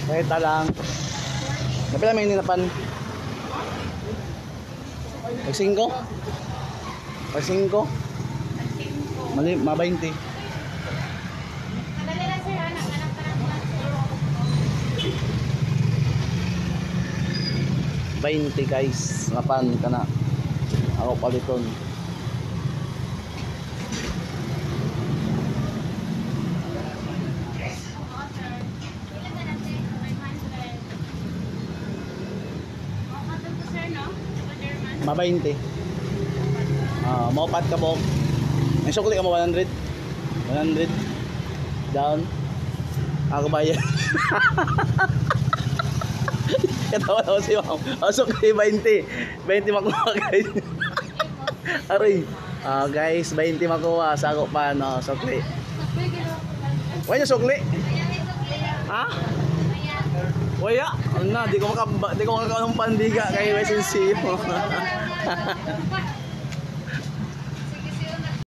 Kahit lang. Kapila may ninapan. Pag 5? Pag 5? Mali, ma 20. Madali lang, sir, anak. Anak pa lang sir. 20 guys, napan ka na. Ako paliton. Oo, sir. Ilan na lang, sir? 500. Oo, katong to, sir, no? Sa German. Ma 20. Ah, maupat ka mo. May sukli ka mo 100. 100. Down. Ako bayad. Katawa na si ma'am. Oh, sukli 20. 20 makuha, guys. Aray. Ah, guys, 20 makuha sa ako pa no, sukli. Wala niyo sukli? Ha? Wala. Ano na, di ko makakaon ng pandiga kay SNC mo.